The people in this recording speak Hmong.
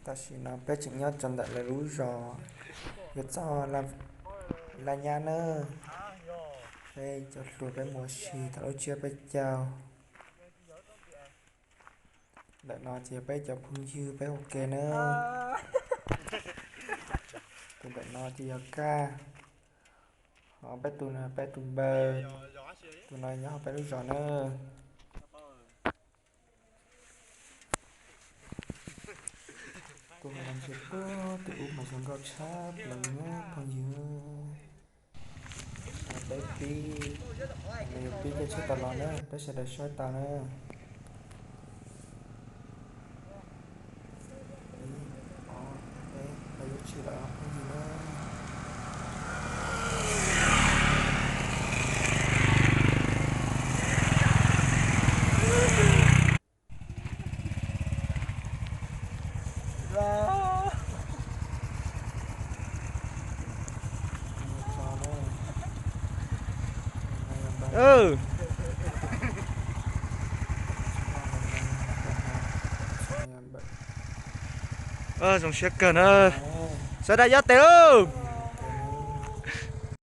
Tam sim no peb tseem nyob rau ntawm lawv lub zos yuav txog Laj Nyab na. Peb cov hluas peb mus ua si thaum lub tsiab peb caug. Ntawm no ces yog peb cov phooj ywg peb ua ke na. Tus ntawm no ces yog Kaj, ho peb tus no peb tus npawg, tus no nyob hauv peb lub zos na. Tus no ntsia puag tim ub mas zoo nkauj tshaj plaws na phooj ywg. Peb pib, peb caij tsheb tas los na, peb sawv daws saib tau na. Ib, ob, peb, peb yuav tsheb lawm phooj ywg na. Zoo siab kawg na. Sawv daws nyob tes lauj.